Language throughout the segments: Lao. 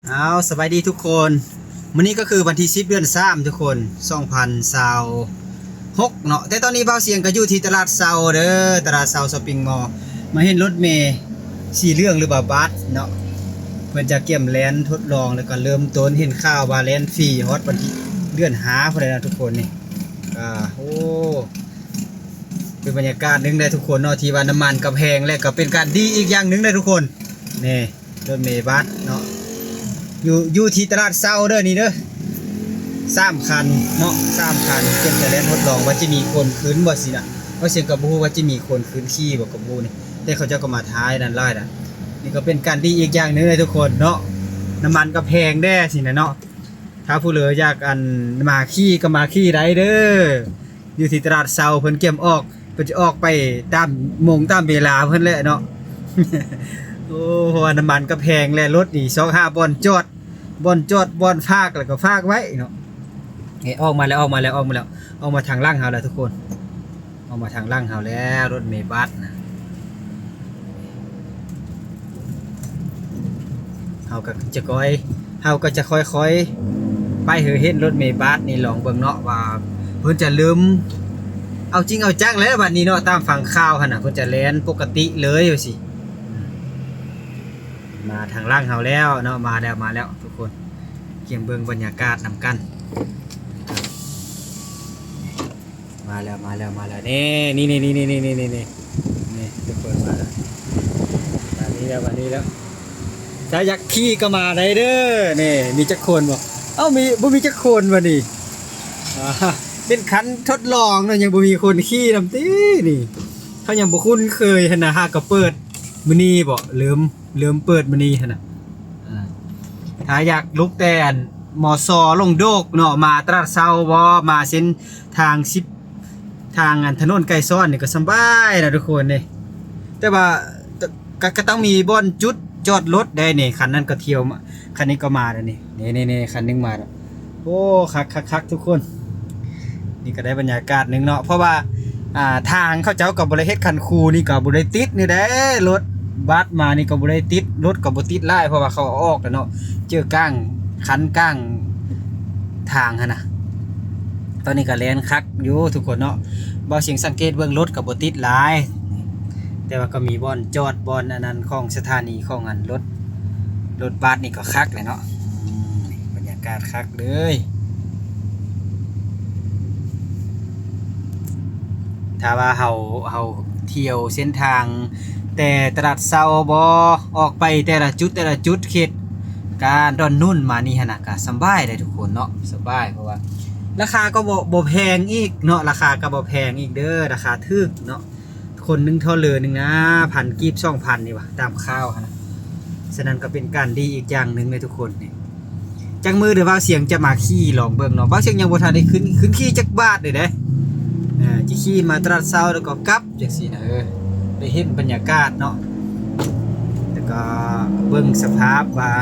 ອ້າວ ສະບາຍດີທຸກຄົນ. ມື້ນີ້ກໍຄືວັນທີສິບ ເດືອນສາມ ທຸກຄົນ ສອງພັນຊາວຫົກເນາະ. ແຕ່ຕອນນີ້ບ່າວສຽງກໍຢູ່ທີ່ຕະຫຼາດເຊົ້າເດີ ຕະຫຼາດເຊົ້າຊັອບປິງມໍ ມາເຫັນລົດເມສີເຫຼືອງ ຫຼືວ່າບັສເນາະ ເພິ່ນຈະກຽມແລ່ນທົດລອງ ແລ້ວກໍເລີ່ມຕົ້ນ ເຫັນຂ່າວວ່າແລ່ນຟຣີຮອດວັນທີ ເດືອນຫ້າພຸ້ນແຫຼະນະທຸກຄົນນີ້. ອ່າ ໂອ້ ເປັນບັນຍາກາດໜຶ່ງເດ້ທຸກຄົນເນາະ ທີ່ວ່ານ້ຳມັນກໍແພງ ແລະກໍເປັນການດີອີກຢ່າງໜຶ່ງເດ້ທຸກຄົນ. ນີ້ ລົດເມບັສເນາະ ຢູ່ ຢູ່ທີ່ຕະຫຼາດເຊົ້າເດີນີ້ເດີ ສາມຄັນເນາະ ສາມຄັນ ເພິ່ນຈະແລ່ນທົດລອງວ່າຈະມີຄົນຂຶ້ນບໍ່ຊີ້ນະ. ເພາະສຽງກໍບໍ່ຮູ້ວ່າຈະມີຄົນຂຶ້ນຂີ່ບໍ່ກັບໝູ່ນີ້ ແຕ່ເຂົາເຈົ້າກໍມາທ້າຍນັ້ນຫຼາຍນະ. ນີ້ກໍເປັນການດີອີກຢ່າງໜຶ່ງເດ້ທຸກຄົນເນາະ ນ້ຳມັນກໍແພງແດ່ຊີ້ນະເນາະ. ຖ້າຜູ້ເລີຢາກ ອັນ ມາຂີ່ກໍມາຂີ່ໄດ້ເດີ ຢູ່ທີ່ຕະຫຼາດເຊົ້າ ເພິ່ນກຽມອອກ ເພິ່ນຈະອອກໄປຕາມໂມງຕາມເວລາເພິ່ນແຫຼະເນາະ. ໂອ້ ເພາະວ່ານ້ຳມັນກໍແພງ ແລະລົດນີ້ຊອກຫາບ່ອນຈອດ ບ່ອນຈອດ ບ່ອນຝາກ ແລ້ວກໍຝາກໄວ້ເນາະ. ເອີ ອອກມາແລ້ວ ອອກມາແລ້ວ ອອກມາແລ້ວ ອອກມາທາງຫຼັງເຮົາແລ້ວທຸກຄົນ. ອອກມາທາງຫຼັງເຮົາແລ້ວ ລົດເມບັສນະ. ເຮົາກໍຈະຄ່ອຍ ເຮົາກໍຈະຄ່ອຍໆ ໄປໃຫ້ເຫັນລົດເມບັສນີ້ ລອງເບິ່ງເນາະວ່າເພິ່ນຈະເລີ່ມເອົາຈິງເອົາຈັງແລ້ວບັດນີ້ເນາະ. ຕາມຟັງຂ່າວຫັ້ນນະ ເພິ່ນຈະແລ່ນປົກກະຕິເລີຍວ່າຊີ້. ມາທາງຫຼັງເຮົາແລ້ວເນາະ ມາແລ້ວ ມາແລ້ວທຸກຄົນ. ກຽມເບິ່ງບັນຍາກາດນຳກັນ. ມາແລ້ວ ມາແລ້ວ ມາແລ້ວ ນີ້ ນີ້ ນີ້ ທຸກຄົນ ມາແລ້ວ ມານີ້ແລ້ວ ມານີ້ແລ້ວ. ຖ້າຢາກຂີ່ກໍມາໄດ້ເດີ. ນີ້ ມີຈັກຄົນບໍ່? ເອົ້າ ມີ ບໍ່ມີຈັກຄົນວະນີ້. ອ່າ ເປັນຄັນທົດລອງເນາະ ຍັງບໍ່ມີຄົນຂີ່ນຳຕິນີ້. ເຂົາຍັງບໍ່ຄຸ້ນເຄີຍຫັ້ນນະ ຫາກໍເປີດມື້ນີ້ບໍ ເລີ່ມ ເລີ່ມເປີດມື້ນີ້ຫັ້ນນະ. ອ່າ ຖ້າຢາກລຸກແຕ່ ອັນ ມຊ ລົງໂດກເນາະ ມາຕະຫຼາດເຊົ້າບໍ ມາເສັ້ນທາງສິບ ທາງ ອັນ ຖະໜົນໄກສອນນີ້ກໍສະບາຍນະທຸກຄົນເດ້. ແຕ່ວ່າ ກະ ກະຕ້ອງມີບ່ອນຈຸດຈອດລົດໄດ້ນີ້. ຄັນນັ້ນກໍທ່ຽວມາ ຄັນນີ້ກໍມາແລ້ວນີ້ ນີ້ໆໆ ຄັນໜຶ່ງມາແລ້ວ. ໂອ້ ຄັກໆໆ ທຸກຄົນ ນີ້ກໍໄດ້ບັນຍາກາດໜຶ່ງເນາະ ເພາະວ່າ ອ່າ ທາງເຂົາເຈົ້າກໍບໍ່ໄດ້ເຮັດຄັນຄູ ນີ້ກໍບໍ່ໄດ້ຕິດນີ້ເດ້. ລົດບັສມານີ້ກໍບໍ່ໄດ້ຕິດ ລົດກໍບໍ່ຕິດຫຼາຍ ເພາະວ່າເຂົາເອົາອອກແລ້ວເນາະ. ເຈີກ້າງ ຄັນກ້າງທາງຫັ້ນນະ. ຕອນນີ້ກໍແລ່ນຄັກຢູ່ທຸກຄົນເນາະ ບ່າວສຽງສັງເກດເບິ່ງລົດກໍບໍ່ຕິດຫຼາຍ ແຕ່ວ່າກໍມີບ່ອນຈອດ ບ່ອນອັນນັ້ນຂອງສະຖານີຂອງອັນລົດ ລົດບັສນີ້ກໍຄັກແຫຼະເນາະ. ອືມ ບັນຍາກາດຄັກເລີຍ. ຖ້າວ່າເຮົາ ເຮົາທ່ຽວເສັ້ນທາງແຕ່ຕະຫຼາດເຊົ້າບໍ ອອກໄປແຕ່ລະຈຸດ ແຕ່ລະຈຸດ ເຂດການດອນນຸນມານີ້ຫັ້ນນະ ກະສະບາຍເດ້ທຸກຄົນເນາະ ສະບາຍ. ເພາະວ່າລາຄາກໍບໍ່ ບໍ່ແພງອີກເນາະ ລາຄາກໍບໍ່ແພງອີກເດີ ລາຄາຖືກເນາະ. ຄົນໜຶ່ງເທົ່າເລີໜຶ່ງນະ ພັນກີບ ສອງພັນນີ້ຫວາ ຕາມຂ່າວຫັ້ນນະ. ສະນັ້ນກໍເປັນການດີອີກຢ່າງໜຶ່ງເດ້ທຸກຄົນ. ຈັກມື້ເດີບ່າວສຽງຈະມາຂີ່ລອງເບິ່ງເນາະ ບ່າວສຽງຍັງບໍ່ທັນໄດ້ຂຶ້ນ ຂຶ້ນຂີ່ຈັກບາດເລີຍເດ້. ເອີ ຈະຂີ່ມາຕະຫຼາດເຊົ້າແລ້ວກໍກັບ ຈັ່ງຊີ້ນະ ເອີ ໄດ້ເຫັນບັນຍາກາດເນາະ ແລ້ວກໍເບິ່ງສະພາບວ່າ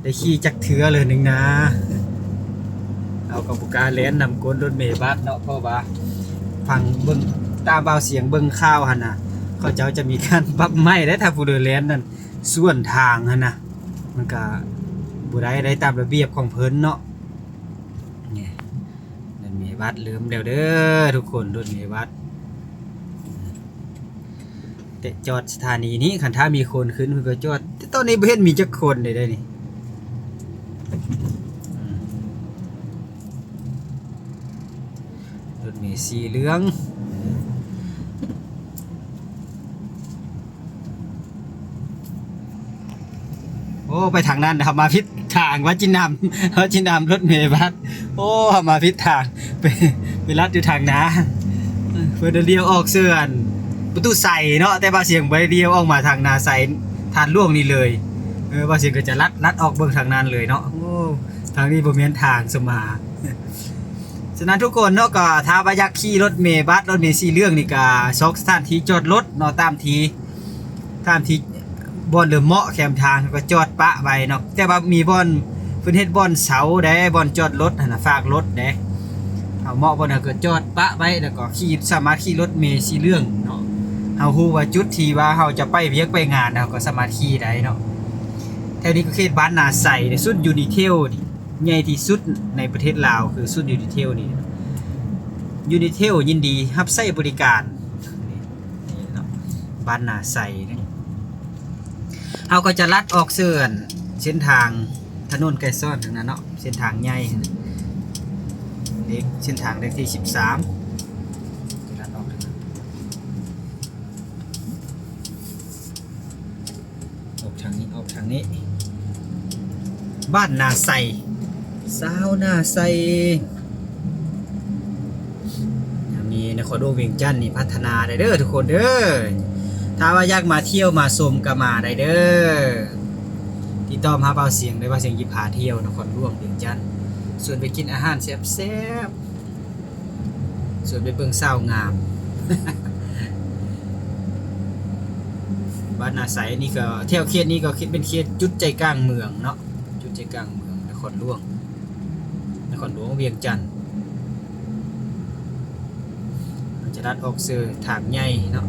ໄດ້ຂີ່ຈັກເທື່ອເລີໜຶ່ງນາ. ເຮົາກໍບໍ່ກ້າແລ່ນນຳກົ້ນລົດເມບັສເນາະ ເພາະວ່າຟັງເບິ່ງ ຕາມບ່າວສຽງເບິ່ງຂ່າວຫັ້ນນະ ເຂົາເຈົ້າຈະມີການປັບໃໝເດ້ ຖ້າຜູ້ໃດແລ່ນນັ້ນສວນທາງຫັ້ນນະ ມັນກະບໍ່ໄດ້ ໄດ້ຕາມລະບຽບຂອງເພິ່ນເນາະ. ນີ້ ລົດເມບັສເລີ່ມແລ້ວເດີທຸກຄົນ ລົດເມບັສ ແຕ່ຈອດສະຖານີນີ້ ຄັນຖ້າມີຄົນຂຶ້ນເພິ່ນກໍຈອດ ແຕ່ຕອນນີ້ບໍ່ເຫັນມີຈັກຄົນເລີຍເດ້ນີ້. ອືມ ລົດເມສີເຫຼືອງ. ໂອ້ ໄປທາງນັ້ນ ເຮົາມາຜິດທາງ ວ່າຈິນຳ ວ່າຈິນຳລົດເມບັສ. ໂອ້ ເຮົາມາຜິດທາງ ໄປ ໄປລັດຢູ່ທາງໜ້າ ເພິ່ນລຽວອອກເຊິ່ງອັນປະຕູໄຊເນາະ ແຕ່ບ່າວສຽງບໍ່ໄດ້ລຽວອອກມາທາງໜ້າໄຊທາດຫຼວງນີ້ເລີຍ. ເອີ ບ່າວສຽງກໍຈະລັດ ລັດອອກເບິ່ງທາງນັ້ນເລີຍເນາະ. ໂອ້ ທາງນີ້ບໍ່ແມ່ນທາງສະມາ. ສະນັ້ນທຸກຄົນເນາະ ກໍຖ້າວ່າຢາກຂີ່ລົດເມບັສ ລົດເມສີເຫຼືອງນີ້ ກໍຊອກສະຖານທີ່ຈອດລົດເນາະ ຕາມທີ່ ຕາມທີ່ບ່ອນເລີ່ມເໝາະແຄມທາງ ເຮົາກໍຈອດປະໄວ້ເນາະ. ແຕ່ວ່າມີບ່ອນ ເພິ່ນເຮັດບ່ອນເຊົາເດ້ ບ່ອນຈອດລົດຫັ້ນນະ ຝາກລົດເດ້. ເຮົາເໝາະບ່ອນໃດ ເຮົາກໍຈອດປະໄວ້ ແລ້ວກໍຂີ່ ສາມາດຂີ່ລົດເມສີເຫຼືອງເນາະ. ເຮົາຮູ້ວ່າຈຸດທີ່ວ່າເຮົາຈະໄປວຽກໄປງານ ເຮົາກໍສາມາດຂີ່ໄດ້ເນາະ. ແຖວນີ້ກໍເຂດບ້ານນາໄຊເດ້ ສູນຢູນິເທວນີ້ ໃຫຍ່ທີ່ສຸດໃນປະເທດລາວ ຄືສູນຢູນິເທວນີ້. ຢູນິເທວຍິນດີຮັບໃຊ້ບໍລິການ ນີ້ເນາະ ບ້ານນາໄຊເດ້. ເຮົາກໍຈະລັດອອກເຊິ່ງເສັ້ນທາງຖະໜົນໄກສອນທາງນັ້ນເນາະ ເສັ້ນທາງໃຫຍ່ ເລກ ເສັ້ນທາງເລກທີສິບສາມ ຈະລັດອອກທາງນັ້ນ. ອອກທາງນີ້ ອອກທາງນີ້ ບ້ານນາໄຊ ຊາວນາໄຊ. ຍາມນີ້ນະຄອນຫຼວງວຽງຈັນນີ້ພັດທະນາໄດ້ເດີທຸກຄົນເດີ. ຖ້າວ່າຢາກມາທ່ຽວມາຊົມກໍມາໄດ້ເດີ ຕິດຕໍ່ມາຫາບ່າວສຽງເດີ ບ່າວສຽງຊິພາທ່ຽວນະຄອນຫຼວງວຽງຈັນ ຊວນໄປກິນອາຫານແຊບໆ. ສ່ວນໄປເບິ່ງສາວງາມ ບ້ານນາໄຊນີ້ກໍ ແຖວເຂດນີ້ກໍເປັນເຂດຈຸດໃຈກາງເມືອງເນາະ ຈຸດໃຈກາງເມືອງນະຄອນຫຼວງ ນະຄອນຫຼວງວຽງຈັນ. ເຮົາຈະລັດອອກເຊິ່ງທາງໃຫຍ່ເນາະ.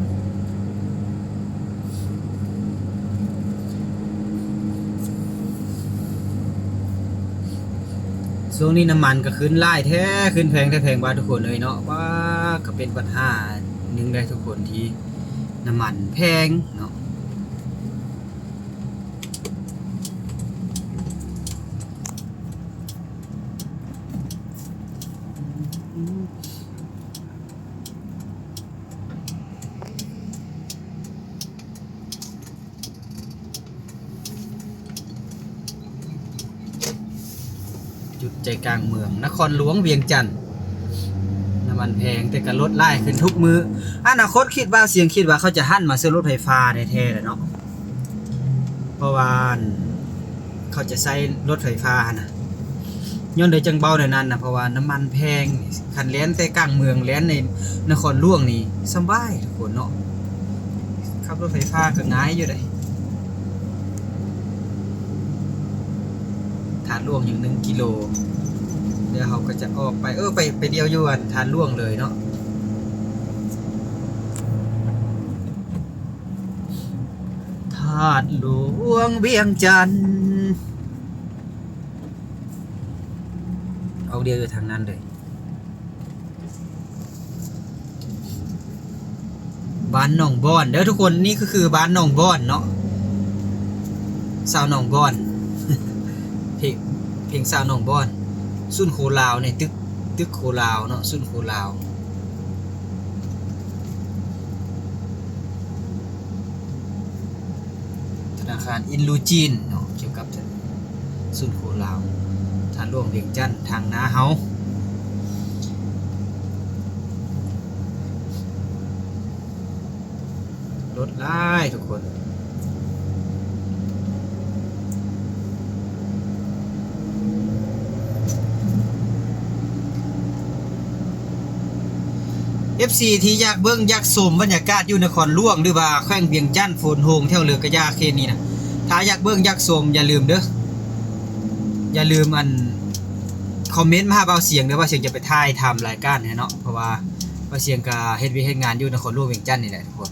ຊ່ວງນີ້ນ້ຳມັນກໍຂຶ້ນຫຼາຍແທ້ ຂຶ້ນແພງແທ້ແພງວ່າທຸກຄົນເອີຍເນາະ. ວ່າກໍເປັນບັນຫາໜຶ່ງເດ້ທຸກຄົນ ທີ່ນ້ຳມັນແພງເນາະ. ຈຸດໃຈກາງເມືອງນະຄອນຫຼວງວຽງຈັນ. ນ້ຳມັນແພງ ແຕ່ກໍລົດຫຼາຍຂຶ້ນທຸກມື້. ອະນາຄົດຄິດວ່າ ສຽງຄິດວ່າເຂົາຈະຫັນມາໃຊ້ລົດໄຟຟ້າແທ້ໆແຫຼະເນາະ. ເພາະວ່າ ອັ່ນ ເຂົາຈະໃຊ້ລົດໄຟຟ້າຫັ້ນນະ. ຍ້ອນໃດຈັ່ງເວົ້າແນວນັ້ນນະ ເພາະວ່ານ້ຳມັນແພງ. ຄັນແລ່ນແຕ່ກາງເມືອງ ແລ່ນໃນນະຄອນຫຼວງນີ້ສະບາຍທຸກຄົນເນາະ. ຂັບລົດໄຟຟ້າກໍງ່າຍຢູ່ເດ້. ທາດຫຼວງຍັງໜຶ່ງກິໂລ ແລ້ວເຮົາກໍຈະອອກໄປ ເອີ ໄປ ໄປດຽວຢູ່ ອັ່ນ ທາດຫຼວງເລີຍເນາະ. ທາດຫຼວງວຽງຈັນ ອອກດຽວຢູ່ທາງນັ້ນເລີຍ. ບ້ານໜອງບ່ອນເດີທຸກຄົນ. ນີ້ກໍຄືບ້ານໜອງບ່ອນເນາະ ຊາວໜອງບ່ອນ. ເພງ ເພງຊາວໜອງບ່ອນ. ສູນໂຄລາວນີ້ ຕຶກ ຕຶກໂຄລາວເນາະ ສູນໂຄລາວ. ທະນາຄານອິນດູຈີນເນາະ ກ່ຽວກັບສູນໂຄລາວ ທາດຫຼວງວຽງຈັນ ທາງໜ້າເຮົາ. ລົດຫຼາຍທຸກຄົນ. ເອັຟຊີ ທີ່ຢາກເບິ່ງຢາກຊົມບັນຍາກາດຢູ່ນະຄອນຫຼວງ ຫຼືວ່າແຂວງວຽງຈັນ ໂພນໂຮງ ແຖວເລີກະຢາເຂດນີ້ນະ ຖ້າຢາກເບິ່ງຢາກຊົມ ຢ່າລືມເດີ ຢ່າລືມ ອັ່ນ ຄອມເມັນມາຫາບ່າວສຽງເດີ ບ່າວສຽງຈະໄປຖ່າຍທຳລາຍການໃຫ້ເນາະ. ເພາະວ່າບ່າວສຽງກະເຮັດວຽກເຮັດງານຢູ່ນະຄອນຫຼວງວຽງຈັນນີ້ແຫຼະທຸກຄົນ.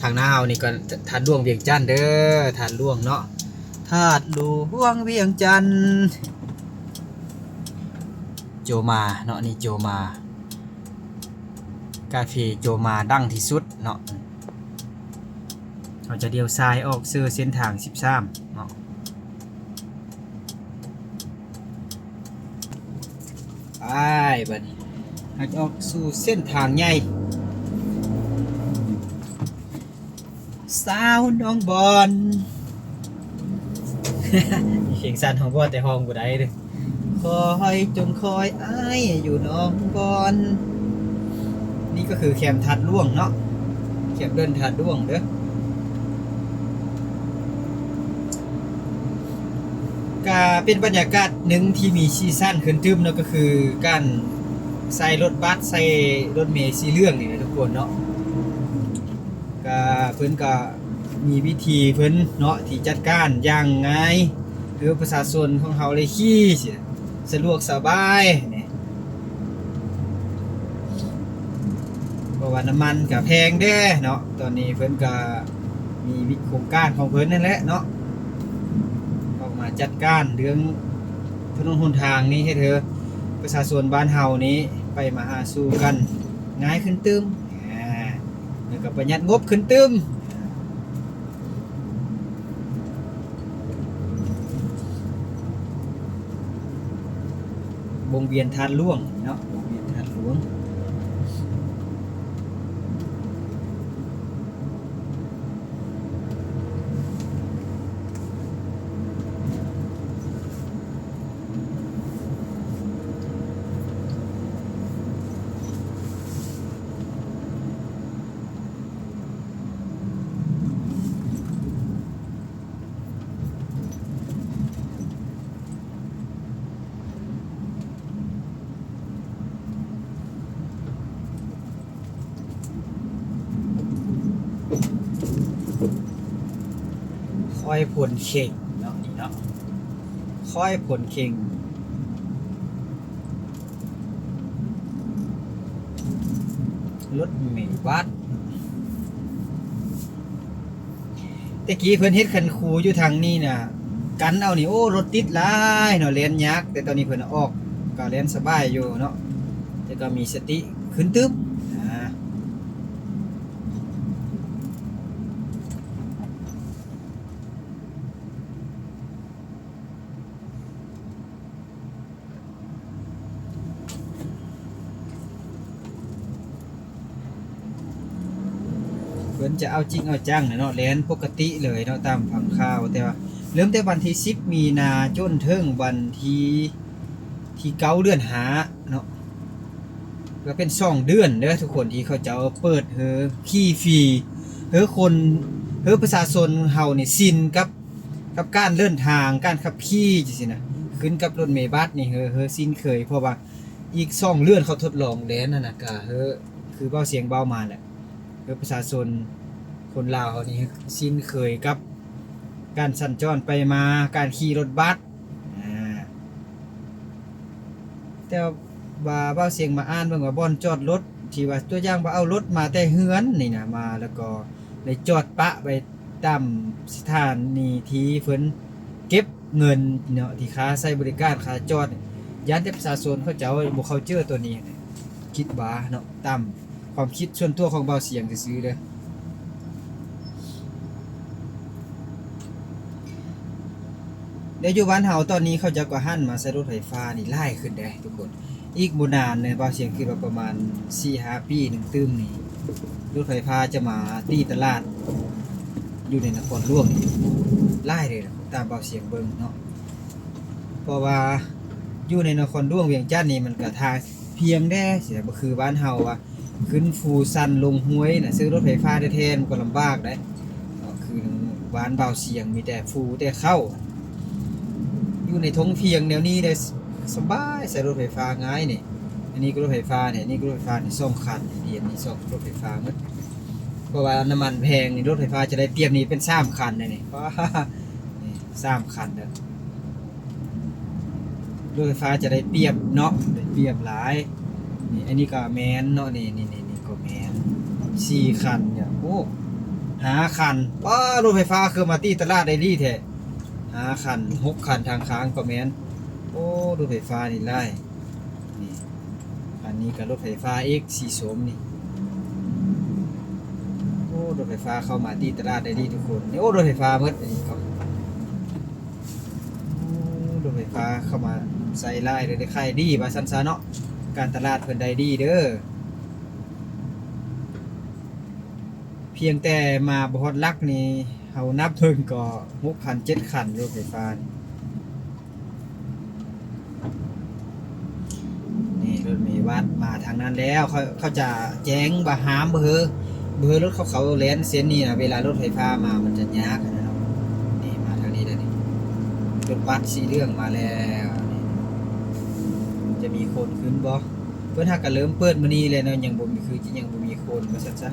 ທາງໜ້າເຮົານີ້ກໍທາດຫຼວງວຽງຈັນເດີ ທາດຫຼວງເນາະ ທາດຫຼວງວຽງຈັນ. ໂຈມາເນາະ ນີ້ໂຈມາ ກາເຟໂຈມາດັງທີ່ສຸດເນາະ. ເຮົາຈະລ້ຽວຊ້າຍອອກເຊິ່ງເສັ້ນທາງສິບສາມເນາະ. ໄປ ບາດນີ້ເຮົາຈະອອກສູ່ເສັ້ນທາງໃຫຍ່ ຊາວໜອງບ່ອນ. ມີເພງຊາວໜອງບ່ອນ ແຕ່ຮ້ອງບໍ່ໄດ້ເດີ. ຄອຍ ຈົ່ງຄອຍອ້າຍຢູ່ໜອງບ່ອນ. ນີ້ກໍຄືແຄມທາດຫຼວງເນາະ ແຄມເດີ່ນທາດຫຼວງເດີ. ກະເປັນບັນຍາກາດໜຶ່ງທີ່ມີສີສັນຂຶ້ນຕື່ມເນາະ ກໍຄືການໃສ່ລົດບັສ ໃສ່ລົດເມສີເຫຼືອງນີ້ແຫຼະທຸກຄົນເນາະ. ກະເພິ່ນກະມີວິທີເພິ່ນເນາະ ທີ່ຈັດການຢ່າງງ່າຍ ຄືປະຊາຊົນຂອງເຮົາໄດ້ຂີ່ສະດວກສະບາຍນີ້. ເພາະວ່ານ້ຳມັນກະແພງແດ່ເນາະ ຕອນນີ້ເພິ່ນກະ ມີວິກໂຄງການຂອງເພິ່ນນັ້ນແຫຼະເນາະ ອອກມາຈັດການເລື່ອງຖະໜົນຫົນທາງນີ້ ເຮັດໃຫ້ປະຊາຊົນບ້ານເຮົານີ້ໄປມາຫາສູ່ກັນງ່າຍຂຶ້ນຕື່ມ ອາ ແລ້ວກໍປະຢັດງົບຂຶ້ນຕື່ມ. ວົງວຽນທາດຫຼວງເນາະ ວົງວຽນທາດຫຼວງ. ຄອຍພົນເຄັ່ງເນາະ ນີ້ເນາະ ຄອຍພົນເຄັ່ງ ລົດເມບັສ. ແຕ່ກີ້ເພິ່ນເຮັດຄັນຄູຢູ່ທາງນີ້ນະ ກັນເອົານີ້ ໂອ້ ລົດຕິດຫຼາຍເນາະ ແລ່ນຍາກ ແຕ່ຕອນນີ້ເພິ່ນອອກ ກໍແລ່ນສະບາຍຢູ່ເນາະ ແຕ່ກໍມີສະຕິຂຶ້ນຕື່ມ ອາ. ເພິ່ນຈະເອົາຈິງເອົາຈັງເນາະ ແລ່ນປົກກະຕິເລີຍເນາະ ຕາມຟັງຂ່າວ ແຕ່ວ່າເລີ່ມແຕ່ວັນທີສິບມີນາ ຈົນເຖິງວັນທີ ທີເກົ້າເດືອນຫ້າເນາະ ກໍເປັນສອງເດືອນເດີທຸກຄົນ ທີ່ເຂົາເຈົ້າເປີດໃຫ້ຂີ່ຟຣີ ໃຫ້ຄົນ ໃຫ້ປະຊາຊົນເຮົານີ້ຊິນກັບ ກັບການເດີນທາງ ການຂັບຂີ່ຈັ່ງຊີ້ນະ ຂຶ້ນກັບລົດເມບັສນີ້ ເຮີ ເຮີຊິນເຄີຍ ເພາະວ່າອີກສອງເດືອນເຂົາທົດລອງແລ່ນຫັ້ນນະ ກະເຮີ ຄືເວົ້າສຽງເບົາມາແຫຼະ ເຮີປະຊາຊົນຄົນລາວເຮົານີ້ຊິນເຄີຍກັບການສັນຈອນໄປມາ ການຂີ່ລົດບັສ ອາ ແຕ່ວ່າເວົ້າສຽງມາອ່ານເບິ່ງວ່າບ່ອນຈອດລົດ ທີ່ວ່າຕົວຢ່າງວ່າເອົາລົດມາແຕ່ເຮືອນນີ້ນະ ມາແລ້ວກໍໄດ້ຈອດປະໄວ້ ຕາມສະຖານີທີ່ເພິ່ນເກັບເງິນເນາະ ທີ່ຄ່າໃຊ້ບໍລິການ ຄ່າຈອດ ຢ້ານແຕ່ປະຊາຊົນເຂົາເຈົ້າບໍ່ເຂົ້າໃຈຕົວນີ້ ຄິດວ່າເນາະ ຕາມຄວາມຄິດສ່ວນຕົວຂອງເບົາສຽງຊື່ໆເດີ. ແລ້ວຢູ່ບ້ານເຮົາຕອນນີ້ເຂົາເຈົ້າກໍຫັນມາໃຊ້ລົດໄຟຟ້ານີ້ຫຼາຍຂຶ້ນເດ້ທຸກຄົນ. ອີກບໍ່ນານເນາະ ບ່າວສຽງຄິດວ່າປະມານສີ່ຫ້າປີໜຶ່ງຕື່ມນີ້ ລົດໄຟຟ້າຈະມາຕີຕະຫຼາດຢູ່ໃນນະຄອນຫຼວງນີ້ຫຼາຍເດ້ ຕາມບ່າວສຽງເບິ່ງເນາະ. ເພາະວ່າຢູ່ໃນນະຄອນຫຼວງວຽງຈັນນີ້ ມັນກະທາງພຽງແດ່ ຊິບໍ່ຄືບ້ານເຮົາວ່າຂຶ້ນພູຊັນລົງຫ້ວຍນະ ຊື້ລົດໄຟຟ້າແທ້ໆ ມັນກໍລຳບາກໄດ໋. ຄືບ້ານບ່າວສຽງມີແຕ່ພູແຕ່ເຂົາ ຢູ່ໃນທົ່ງພຽງແນວນີ້ໄດ້ສະບາຍ ໃຊ້ລົດໄຟຟ້າງ່າຍນີ້. ອັນນີ້ກໍລົດໄຟຟ້ານີ້ ອັນນີ້ກໍລົດໄຟຟ້ານີ້ສອງຄັນ ອັນນີ້ສອງ ລົດໄຟຟ້າໝົດ. ເພາະວ່ານ້ຳມັນແພງນີ້ ລົດໄຟຟ້າຈະໄດ້ປຽບນີ້ເປັນສາມຄັນເດ້ນີ້ ນີ້ສາມຄັນເດີ. ລົດໄຟຟ້າຈະໄດ້ປຽບເນາະ ໄດ້ປຽບຫຼາຍ. ນີ້ ອັນນີ້ກໍແມ່ນເນາະ ນີ້ ນີ້ ນີ້ ນີ້ກໍແມ່ນ ສີ່ຄັນເນຍ ໂອ້ ຫ້າຄັນ. ປ້າ ລົດໄຟຟ້າຄືມາຕີຕະຫຼາດໄດ້ດີແທ້ ຫ້າຄັນ ຫົກຄັນ ທາງຂ້າງກໍແມ່ນ. ໂອ້ ລົດໄຟຟ້ານີ້ຫຼາຍ. ນີ້ ອັນນີ້ກໍລົດໄຟຟ້າອີກ ສີສົ້ມນີ້. ໂອ້ ລົດໄຟຟ້າເຂົ້າມາຕີຕະຫຼາດໄດ້ດີທຸກຄົນ. ນີ້ ໂອ້ ລົດໄຟຟ້າໝົດ ອັນນີ້ກໍ ໂອ້ ລົດໄຟຟ້າເຂົ້າມາໃຊ້ຫຼາຍເລີຍ ໄດ້ຂາຍດີວ່າຊັ້ນຊະເນາະ. ການຕະຫຼາດເພິ່ນໄດ້ດີເດີ. ພຽງແຕ່ມາບໍ່ຮອດຫຼັກນີ້ ເຮົານັບເບິ່ງກໍຫົກຄັນ ເຈັດຄັນ ລົດໄຟຟ້ານີ້. ນີ້ລົດເມວັດມາທາງນັ້ນແລ້ວ ເຂົາ ເຂົາຈະແຈ້ງວ່າຫ້າມບໍ່ໃຫ້ ບໍ່ໃຫ້ລົດເຂົາເຂົ້າແລ່ນເສັ້ນນີ້ນະ. ເວລາລົດໄຟຟ້າມາມັນຈະຍາກຫັ້ນນະເນາະ. ນີ້ມາທາງນີ້ແລ້ວນີ້ ລົດບັສສີເຫຼືອງມາແລ້ວ. ນີ້ຈະມີຄົນຂຶ້ນບໍ່? ເພິ່ນຫາກະເລີ່ມເປີດມື້ນີ້ແຫຼະເນາະ ຍັງບໍ່ມີ ຄືຈະຍັງບໍ່ມີຄົນວ່າຊັ້ນຊະ.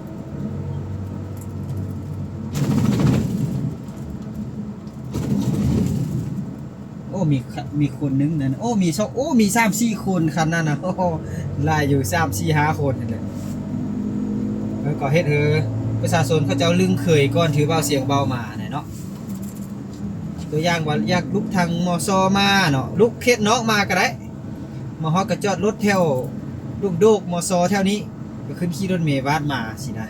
ໂອ້ ມີ ມີຄົນໜຶ່ງນັ້ນ ໂອ້ ມີສອງ ໂອ້ ມີສາມສີ່ຄົນຄັນນັ້ນນະ. ໂອ້ ຫຼາຍຢູ່ ສາມ ສີ່ ຫ້າ ຄົນຫັ້ນແຫຼະ. ເອີ ກໍເຮັດໃຫ້ ປະຊາຊົນເຂົາເຈົ້າລຶ້ງເຄີຍກ່ອນທີ່ບ່າວຊຽງເວົ້າມາແຫຼະເນາະ. ຕົວຢ່າງວ່າຢາກລຸກທາງ ມຊ ມາເນາະ, ລຸກເຂດນອກມາກໍໄດ້, ມາຮອດກໍຈອດລົດແຖວດົງໂດກ ມຊ ແຖວນີ້ ກໍຂຶ້ນຂີ່ລົດເມວາດມາຊີ້ນະ.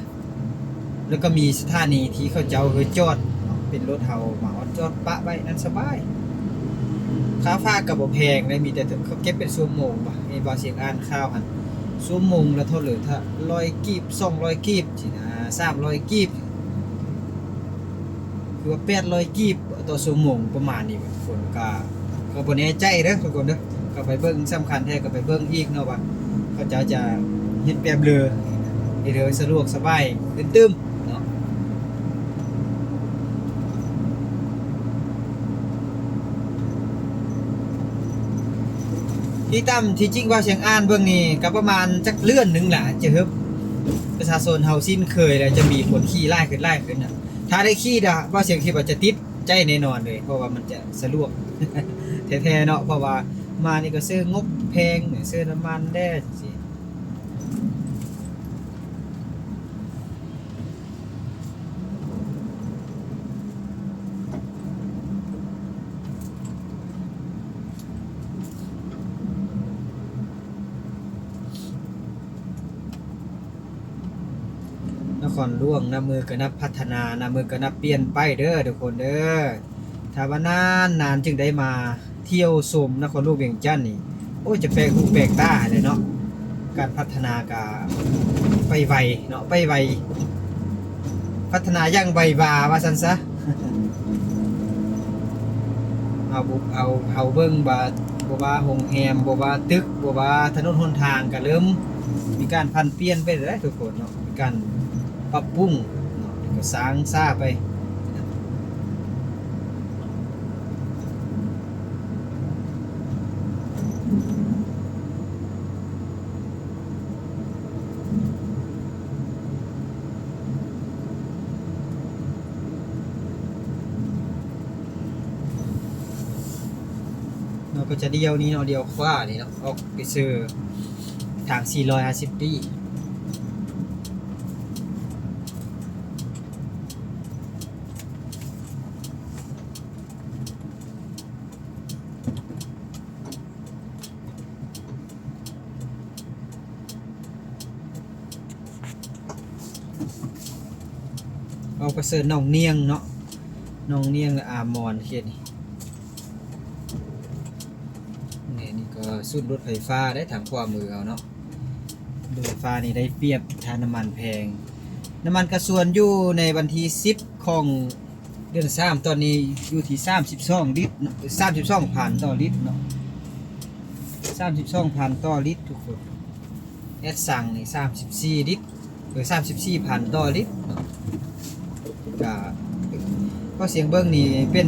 ແລ້ວກໍມີສະຖານີທີ່ເຂົາເຈົ້າເຮີຈອດເນາະ, ເປັນລົດເຮົາມາຮອດຈອດປະໄວ້ນັ້ນສະບາຍ. ຄ່າຝາກກໍບໍ່ແພງເດ້, ມີແຕ່ເຂົາເກັບເປັນຊົ່ວໂມງ. ວ່າໃຫ້ບ່າວຊຽງອ່ານຂ່າວຫັ້ນ ຊົ່ວໂມງລະເທົ່າເລີ ຖ້າຮ້ອຍກີບ ສອງຮ້ອຍກີບຊີ້ນະ, ສາມຮ້ອຍກີບ ຄືວ່າແປດຮ້ອຍກີບຕໍ່ຊົ່ວໂມງປະມານນີ້. ຄົນກໍ ກໍບໍ່ແນ່ໃຈເດີທຸກຄົນເດີ, ກໍໄປເບິ່ງ, ສຳຄັນແທ້ກໍໄປເບິ່ງອີກເນາະ ວ່າເຂົາເຈົ້າຈະເຮັດແບບເລີ ເຮັດໃຫ້ສະດວກສະບາຍຂຶ້ນຕື່ມເນາະ. ທີ່ຕ່ຳທີ່ຈິງວ່າຊຽງອ່ານເບິ່ງນີ້ກໍປະມານຈັກເດືອນໜຶ່ງລະ ຈະເຮີບປະຊາຊົນເຮົາຊິນເຄີຍ ແລ້ວຈະມີຄົນຂີ່ຫຼາຍຂຶ້ນ ຫຼາຍຂຶ້ນນະ. ຖ້າໄດ້ຂີ່ດະ ວ່າຊຽງຄິດວ່າຈະຕິດໃຈແນ່ນອນເລີຍ ເພາະວ່າມັນຈະສະດວກແທ້ໆເນາະ, ເພາະວ່າມານີ້ກໍເສີງບົບແພງ ເສີນ້ຳມັນແດ່ຈັ່ງຊີ້. ນະຄອນຫຼວງນັບມື້ກໍນັບພັດທະນາ ນັບມື້ກໍນັບປ່ຽນໄປເດີທຸກຄົນເດີ. ຖ້າວ່ານານໆຈຶ່ງໄດ້ມາທ່ຽວຊົມນະຄອນຫຼວງວຽງຈັນນີ້ ໂອ້ຍ ຈະແປກຫູແປກຕາຫັ້ນແຫຼະເນາະ. ການພັດທະນາກະໄປໄວເນາະ, ໄປໄວ ພັດທະນາຢ່າງໄວວາວ່າຊັ້ນຊະ. ເຮົາ ເຮົາ ເຮົາເບິ່ງວ່າ ບໍ່ວ່າໂຮງແຮມ ບໍ່ວ່າຕຶກ ບໍ່ວ່າຖະໜົນຫົນທາງ ກະເລີ່ມມີການຜັນປ່ຽນໄປແລ້ວທຸກຄົນເນາະ, ມີການປັບປຸງເນາະ ແລ້ວກໍສ້າງສາໄປ. ເນາະ ກໍຈະລ້ຽວນີ້ເນາະ, ລ້ຽວຂວານີ້ເນາະ, ອອກໄປເຊີທາງສີ່ຮ້ອຍຫ້າສິບປີ. ເອົາປະເສີດໜອງນຽງເນາະ, ໜອງນຽງ ແລະ ອາມອນເຂດນີ້. ນີ້ ນີ້ກໍສູນລົດໄຟຟ້າໄດ້ທາງຂວາມືເຮົາເນາະ. ລົດໄຟຟ້ານີ້ໄດ້ປຽບ ຖ້ານ້ຳມັນແພງ. ນ້ຳມັນກະຊວນຢູ່ໃນວັນທີສິບຂອງ ເດືອນສາມ ຕອນນີ້ຢູ່ທີ່ສາມສິບສອງລິດເນາະ, ສາມສິບສອງພັນຕໍ່ລິດເນາະ, ສາມສິບສອງພັນຕໍ່ລິດທຸກຄົນ. ແອັດຊັງນີ້ສາມສິບສີ່ລິດ ເອີ ສາມສິບສີ່ພັນຕໍ່ລິດເນາະ. ກະ ພໍຊຽງເບິ່ງນີ້ເປັນ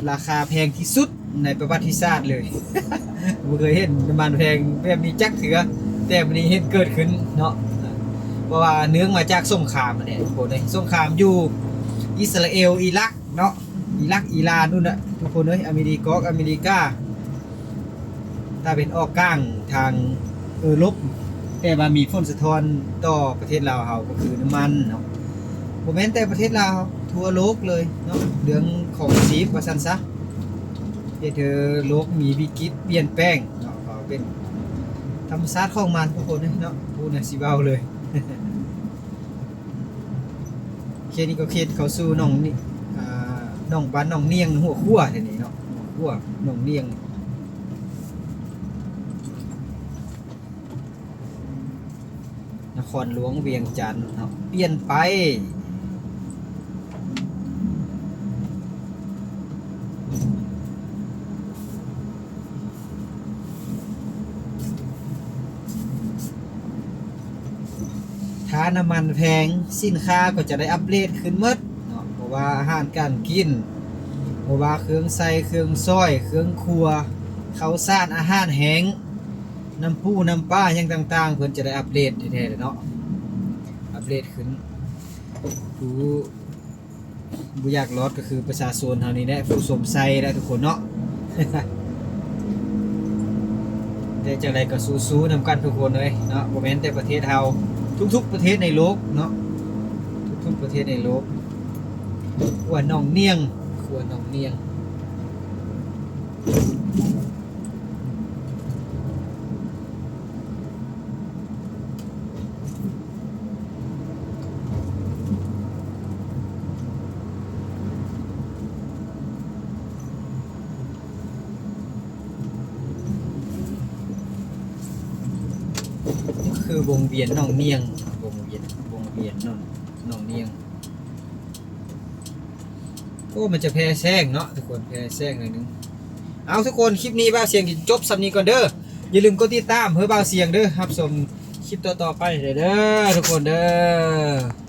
ລາຄາແພງທີ່ສຸດໃນປະຫວັດຕິສາດເລີຍ. ບໍ່ເຄີຍເຫັນນ້ຳມັນແພງແບບນີ້ຈັກເທື່ອ, ແຕ່ມື້ນີ້ເຫັນເກີດຂຶ້ນເນາະ. ເພາະວ່າເນື່ອງມາຈາກສົງຄາມຫັ້ນແຫຼະທຸກຄົນເອີຍ, ສົງຄາມຢູ່ອິດສະຣາເອວ ອີຣັກເນາະ, ອີຣັກ ອີຣານ ພຸ້ນນະທຸກຄົນເອີຍ. ອາເມລິກອກ ອາເມລິກາ ຕາເວັນອອກກາງທາງເອີຣົບ, ແຕ່ວ່າມີຜົນສະທ້ອນຕໍ່ປະເທດລາວເຮົາ ກໍຄືນ້ຳມັນເນາະ. ບໍ່ແມ່ນແຕ່ປະເທດລາວ, ທົ່ວໂລກເລີຍເນາະ, ເລື່ອງຂອງຊີບວ່າຊັ້ນຊະ. ເຮັດໃຫ້ໂລກມີວິກິດປ່ຽນແປງເນາະ, ກໍເປັນທຳມະຊາດຂອງມັນທຸກຄົນເນາະ, ບໍ່ແມ່ນຊິເວົ້າເລີຍ. ເຂດນີ້ກໍເຂດເຂົ້າສູ່ໜອງນີ້ ອ່າ ໜອງ ບ້ານໜອງນຽງ ຫົວຂົວແຖວນີ້ເນາະ, ຫົວຂົວ ໜອງນຽງ. ນະຄອນຫຼວງວຽງຈັນເນາະ ປ່ຽນໄປ. ຖ້ານ້ຳມັນແພງ ສິນຄ້າກໍຈະໄດ້ອັບເກຣດຂຶ້ນໝົດເນາະ, ບໍ່ວ່າອາຫານການກິນ, ບໍ່ວ່າເຄື່ອງໃຊ້ ເຄື່ອງສອຍ ເຄື່ອງຄົວ, ເຂົ້າສານ ອາຫານແຫ້ງ, ນ້ຳປູນ້ຳປາຫຍັງຕ່າງໆ ເພິ່ນຈະໄດ້ອັບເກຣດແທ້ໆເນາະ, ອັບເກຣດຂຶ້ນ. ຜູ້ບໍ່ຢາກລອດກໍຄືປະຊາຊົນເຮົານີ້ແຫຼະ ຜູ້ຊົມໃສ່ແຫຼະທຸກຄົນເນາະ. ແຕ່ຈັ່ງໃດກໍສູ້ໆນຳກັນທຸກຄົນເອີຍເນາະ, ບໍ່ແມ່ນແຕ່ປະເທດເຮົາ, ທຸກໆປະເທດໃນໂລກເນາະ, ທຸກໆ ປະເທດໃນໂລກ ຂົວໜອງນຽງ ຂົວໜອງນຽງ. ຄືວົງວຽນໜອງນຽງ ວົງວຽນ ວົງວຽນໜອງ ໜອງນຽງ. ໂອ້ ມັນຈະແຜ່ແສງເນາະທຸກຄົນ ແຜ່ແສງໜ້ອຍໜຶ່ງ. ເອົາທຸກຄົນ ຄລິບນີ້ບ່າວສຽງຊິຈົບສ່ຳນີ້ກ່ອນເດີ. ຢ່າລືມກົດຕິດຕາມໃຫ້ບ່າວສຽງເດີ ຮັບຊົມຄລິບຕໍ່ໆໄປເດີທຸກຄົນເດີ.